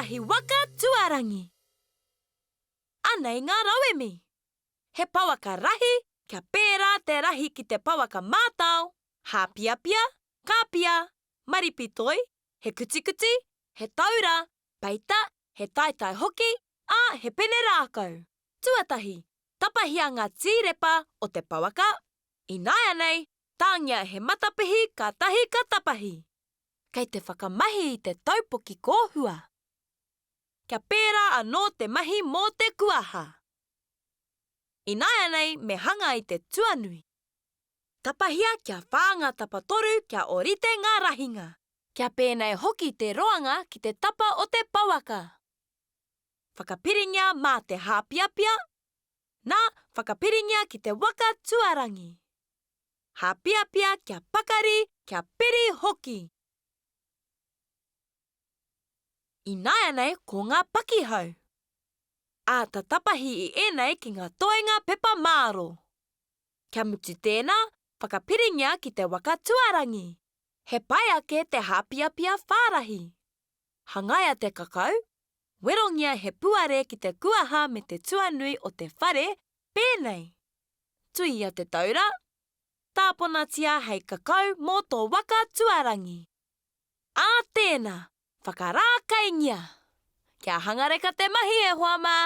tētahi waka tuarangi. Anei ngā rauemi. He pouaka rahi, kia pērā te rahi ki te pouaka mātao, hāpiapia, kāpia, maripi toi, he kutikuti, he taura, peita, he taetae hoki, ā, he pene rākau. Tuatahi, tapahia ngā tīrepa o te pouaka. Ināianei, tāngia he matapihi kātahi ka tapahi. Kei te whakamahi i te taupoki kōhua. Kia pērā anō te mahi mō te kuaha. Ināianei me hanga i te tuanui. Tapahia kia whā ngā tapatoru kia ōrite ngā rahinga. Kia pēnei hoki te roanga ki te tapa o te pouaka. Whakapiringia mā te hāpiapia, nā, whakapiringia ki te waka tuarangi. Hāpiapia kia pakari, kia piri hoki. Ināianei ko ngā pakihau. Āta tapahi i ēnei ki ngā toenga pepa māro. Kia mutu tēnā, whakapiringia ki te waka tuarangi. He pai ake te hāpiapia whārahi. Hangaia te kakau, werongia he puare ki te kuaha me te tuanui o te whare, pēnei. Tuia te taura, tāponatia hei kakau mō tō waka tuarangi. Ā tēnā, whakarākaingia! Kia hangareka te mahi e hoa mā!